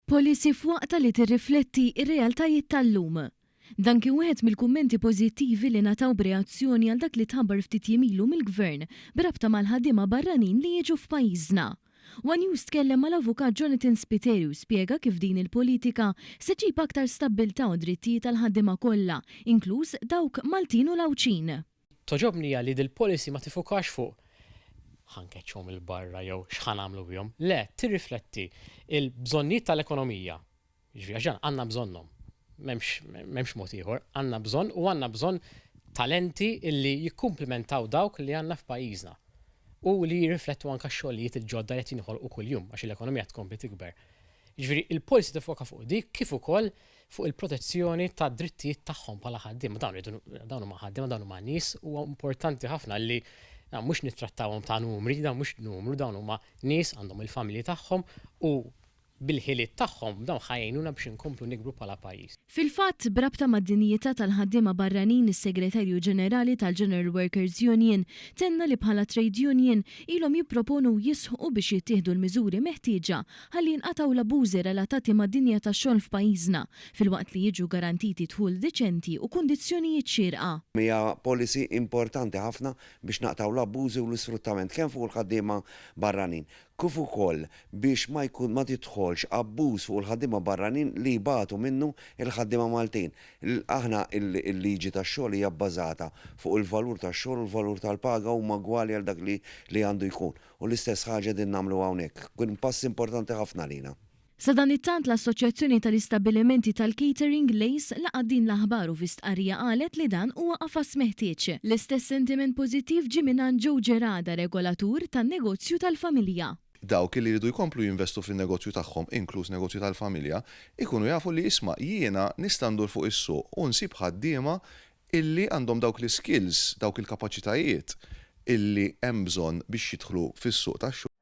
Policy f'waqtha li tirrifletti r-realtajiet tal-lum. Dan kien wieħed mill-kummenti pożittivi li ngħataw b'reazzjoni għal dak li tħabbar ftit jiem ilu mill-Gvern b'rabta mal-ħaddiema barranin li jiġu f'pajjiżna. One News tkellem mal-Avukat Jonathan Spiteri u spjega kif din il-politika se ġġib aktar stabbiltà u drittijiet għall-ħaddiema kollha, inkluż dawk Maltin u l-Għawdxin. Togħġobni hija li dil-policy ma tifukax fuq ħa nkeċċuhom 'il barra jew x'ħa nagħmlu bihom. Le, tirrifletti l-bżonnijiet tal-ekonomija. Jiġifieri għax dan għandna bżonnhom. M'hemmx m'hemmx mod ieħor. Għandna bżonn u għandna bżonn talenti li jikkumplimentaw dawk li għandna f'pajjiżna u li jirriflettu anke x-xogħlijiet il-ġodda li qed jinħolqu kuljum għax l-ekonomija tkompli tikber. Jiġifieri il-policy tiffoka fuq dik kif ukoll fuq il-protezzjoni tad-drittijiet tagħhom bħala ħaddiema. Dawn iridu dawn huma ħaddiema, dawn huma nies, huwa importanti ħafna li dawn mhux nittrattawhom ta' numri, dawn mhux numru, dawn huma nies għandhom il-familji tagħhom u bil-ħiliet tagħhom dawn ħa jgħinuna biex inkomplu nikbru bħala pajjiż. Fil-fatt, b'rabta mad-dinjità tal-ħaddiema barranin is-Segretarju Ġenerali tal-General Workers Union tenna li bħala trade union ilhom jipproponu u jisħqu biex jittieħdu l-miżuri meħtieġa ħalli jinqatgħu l-abbużi relatati mad-dinja tax-xogħol f'pajjiżna, filwaqt li jiġu garantiti dħul diċenti u kundizzjonijiet xierqa. Hija policy importanti ħafna biex naqtgħu l-abbużi u l-isfruttament kemm fuq il-ħaddiema barranin kif ukoll biex ma jkun ma tidħolx abbuż fuq il-ħaddiema barranin li jbatu minnu l-ħaddiema Maltin. Aħna l-liġi tax-xogħol hija bbażata fuq il-valur tax-xogħol u l-valur tal-paga huma ugwali għal dak li li għandu jkun. U l-istess ħaġa qegħdin nagħmlu hawnhekk. Kien pass importanti ħafna għalina. Sadanittant l-Assoċjazzjoni tal-Istabbilimenti tal-Catering, l-ACE, laqgħet din l-aħbar u fi stqarrija qalet li dan huwa qafas meħtieġ. L-istess sentiment pożittiv ġie mingħand Joe Gerada, regolatur tan-negozju tal-familja. Dawk li jridu jkomplu jinvestu fin-negozju tagħhom, inkluż negozju tal-familja, ikunu jafu li isma' jiena nista' ndur fuq is-suq u nsib ħaddiema illi għandhom dawk l-iskills, dawk il-kapaċitajiet illi hemm bżonn biex jidħlu fis-suq tax-xogħol.